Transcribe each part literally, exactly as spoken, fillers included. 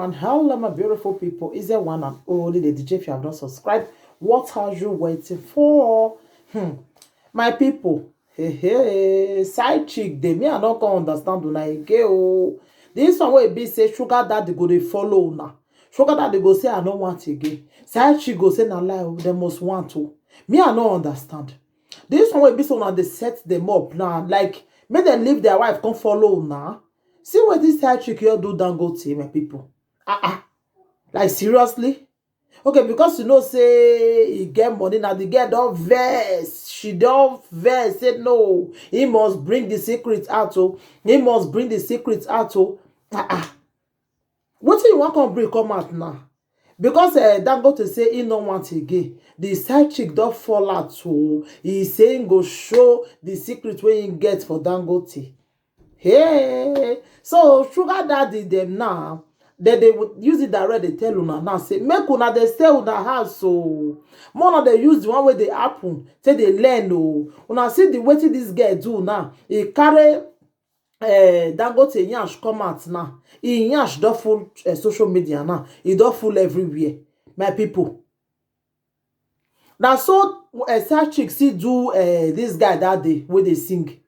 And hello, my beautiful people. Is there one and only the D J? If you have not subscribed, what are you waiting for? Hmm. My people, hey, hey, side chick, they me, I don't go understand una again. Oh. This one will be say sugar daddy go they follow una. Sugar daddy go say, "I don't want again." Side chick go say, "Na lie, oh, they must want to." Me, I don't understand. This one will be so now they set them up now. Like, make them leave their wife, come follow now. See what this side chick you do, Dangote, my people. Ah, ah. Like, seriously? Okay, because you know, say he get money now, the girl don't vex. She don't vex. Say no, he must bring the secret out. Oh, he must bring the secret out. Oh, ah, ah. What do you want come bring come out now? Because uh, Dangote say he no want again. The side chick don't fall out. So he saying go show the secret where he get for Dangote. Hey, so sugar daddy them now, then they would use it direct. They tell una now say make una they stay una house. So more now they use the one where they happen, say they learn. Oh, una see the way this girl do now. He carry uh, Dangote yansh come out now. He yansh don't full uh, social media now. He don't full everywhere. My people. Now so uh, side chick see do uh, this guy that day where they sing.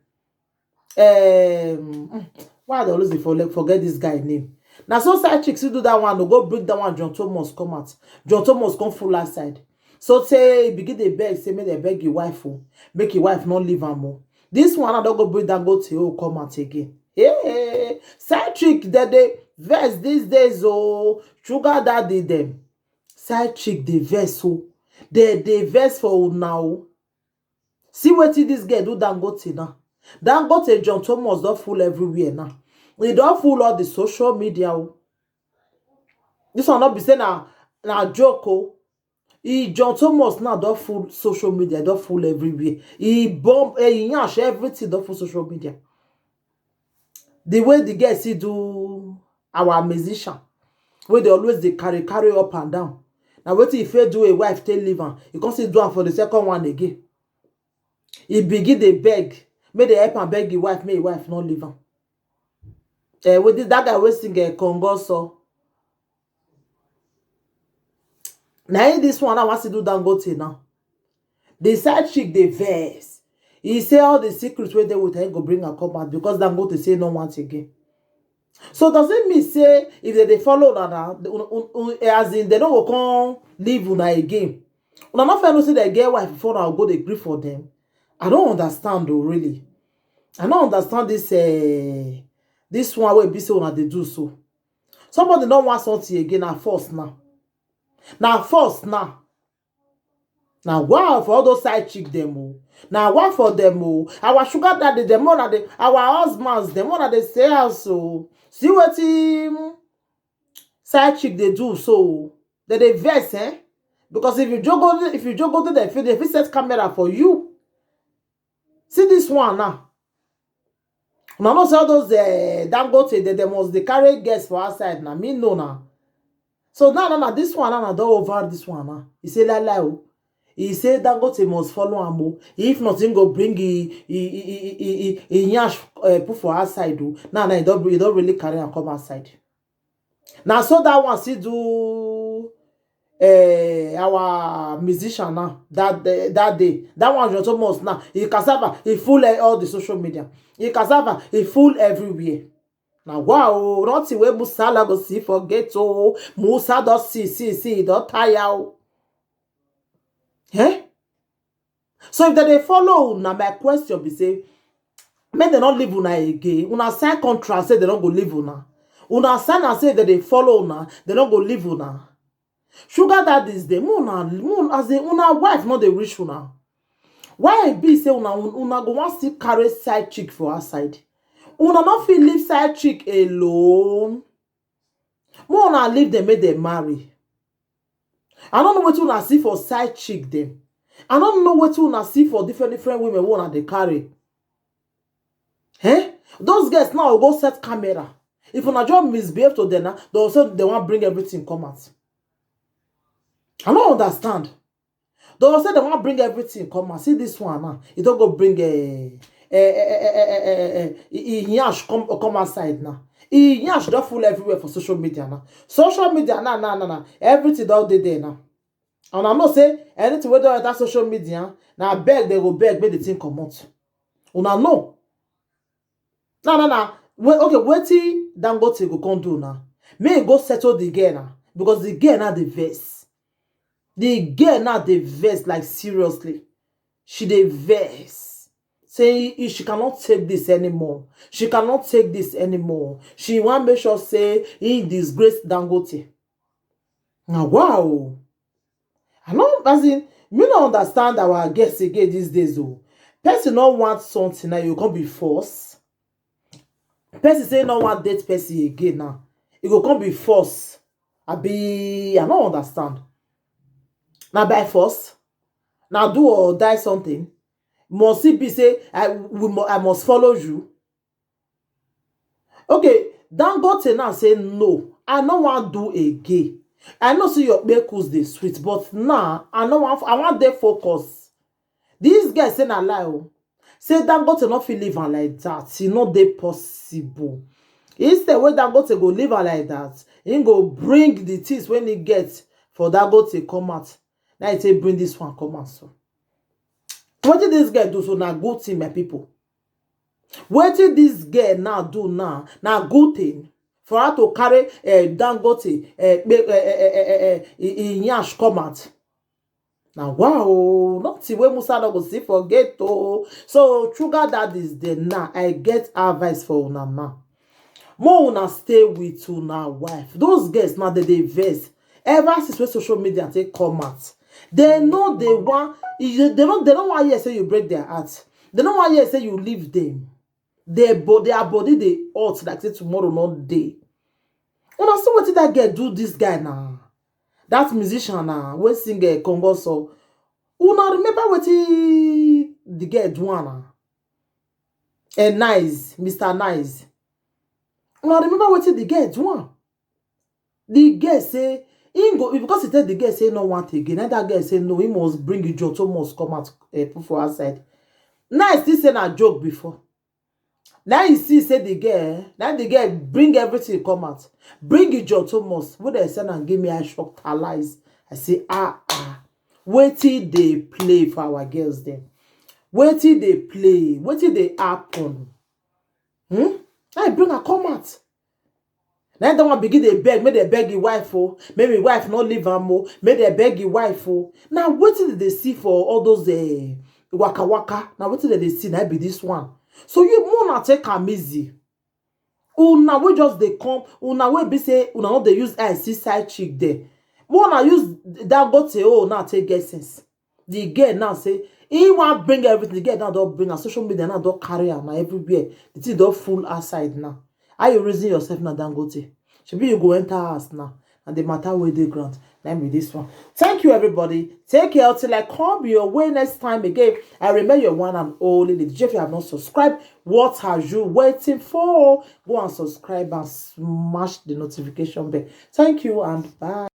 Um, why I dey always dey forget this guy name? Now so side chick see do that one, no go bring that one. John Thomas come out. John Thomas come full outside. So say he begin dey beg, say make they beg his wife, oh, make his wife not leave am, oh. This one I don't go bring Dangote, oh, come out again. Hey, side chick that they vex these days, oh, sugar daddy them. Side chick they vex, oh, they they vex for now. See wetin this girl do Dangote now. Dangote John Thomas don't fool everywhere now. He don't fool all the social media, oh. This one not be say na na joke, oh. He John Thomas now don't fool social media, don't fool everywhere. He bomb, eh, he yash everything, don't fool social media. The way the girl see do our musician, where they always they carry carry up and down. Now what if he do a wife take leave am? You can't see do am for the second one again. He begin dey beg, make they help am beg him wife, make him wife not leave am. Eh, with this, that guy wey sing eh, Congo so. Now in this one, I want to do Dangote now. The side chick dey vex. He say all the secrets wey dey with her go bring her come out because Dangote say no want again. So does it mean say if they dey follow una now, the- un- un- un- eh, as in they no go come leave una again? Una no fair no say they get wife before una go dey gree for them. I don't understand though, really. I don't understand this uh, this one wey be say una dey do so. Somebody no want something again, na force now. Na force now. Now wow for all those side chick them, oh. Now wow for them, oh. Our sugar daddy them, oh, na the, our husbands them, oh, na they say us so. See what him side chick they do so. That they vex, eh? Because if you jogo, if you jogo to the field, if he set camera for you, see this one now. Now no say all those uh, Dangote they, they must they carry guests for outside now. Me no now. So now, now, now this one now, now don't over this one now. He say lie lie, oh. He say Dangote must follow am, oh. If nothing go bring he he he he he, he, he yansh uh, put for outside, oh. Now now he don't he don't really carry am come outside. Now so that one see do uh, our musician now that uh, that day. That one just almost now. He cassava he full uh, all the social media. He cassava he full everywhere. Now wow, nothing wey Musala go see for ghetto. Musa don see see see he don tire o. Eh? So if dem dey follow una, my question be say make dem no leave una again. Una sign contract say dem no go leave una. Una sign am say if dem dey follow una, dem no go leave una. Sugar daddies dey, make una, make una, as in, una wife no dey reach una. Why e be say una una go wan still carry side chick for outside? Una no fit leave side chick alone. Make una leave dem make dem marry. I no know wetin una see for side chick dem. I no know wetin una see for different different women wey una dey carry. Eh? Those girls now go set camera. If una just misbehave to them now, they will say they wan bring everything come out. I no understand. They will say they wan bring everything come out. See this one now. E don go bring eh, eh, eh, eh, eh, eh, eh, eh, eh, eh, yansh come, come outside now. E yansh don full everywhere for social media now. Social media now, now, now, now. Everything don dey there now. And I know say anything wey don enter social media, na beg they go beg make the thing comot. Una know. Na, na, na. Wait, okay, wetin Dangote go come do now? Make e go settle the girl now, because the girl now dey vex. The girl now dey vex, like, seriously. She dey vex. Say if she cannot take this anymore. She cannot take this anymore. She wan make sure say he disgrace Dangote. Na wow. I no, as in, me no understand our guests again these days o. Person no want something now, you come be force. Person say no want date person again now, e go come be force. Abi, I no understand. Na by force? Na do or die something? Must it be say I, we mu-, I must follow you? Okay, Dangote now say, "No, I no wan do again. I know say your kpekus dey sweet, but now I no wan, I wan dey focus." This guy say na lie o. Say Dangote no fit leave am like that. E no dey possible. Instead wey Dangote go leave am like that, he go bring the things wey he get for Dangote come out. Now he say bring this one come out so. Wetin this girl do so na good thing, my people. Wetin this girl now do now na good thing. For her to carry, eh, Dangote, eh, pe-, eh, eh, eh, eh, eh, eh, e, e yansh come out. Na wow, nothing wey Musa no go see for gate o. So sugar daddies dem now, I get advice for una now. More una stay with una wife. Those girls now, they dey vex. Ever since wey social media take come out, they know they want, they don't, they don't want hear say you break their heart. They don't want hear say you leave them. Their bo-, their body dey hot like say tomorrow no dey. Una see wetin that girl do this guy now. That musician now, wey sing, eh, Congo song. Una remember wetin the girl do am now? Eh, Nice, Mister Nice. Una remember wetin the girl do am? The girl say, he go, because he tell the girl say no want again. And that girl say no, he must bring you John Thomas come out, eh, put for outside. Nice, this say na joke before. Now you see say the girl, now the girl bring everything come out. Bring you John Thomas. When they send and give me, I shocked her lies. I say, ah, ah. Wetin dey play for our girls dem? Wetin dey play? Wetin dey happen? Hmm? I bring her come out. Now that one begin dey beg, make they beg his wife o, make his wife no leave am o, make they beg his wife o. Now wetin they dey see for all those, eh, waka waka? Now wetin they dey see? Now be this one. So you more na take am easy. Una wey just dey come, una wey be say una no dey use eye see side chick there. More na use Dangote o now take get sense. The girl now say he wan bring everything. The girl now don bring am. Social media now don carry am now everywhere. The thing don full outside now. How you reason yourself now, Dangote? Shebi you go enter house now. And the matter wey dey ground, na be this one. Thank you, everybody. Take care till I come your way next time again. I remain your one and only Lady J. If you have not subscribed, what are you waiting for? Go and subscribe and smash the notification bell. Thank you and bye.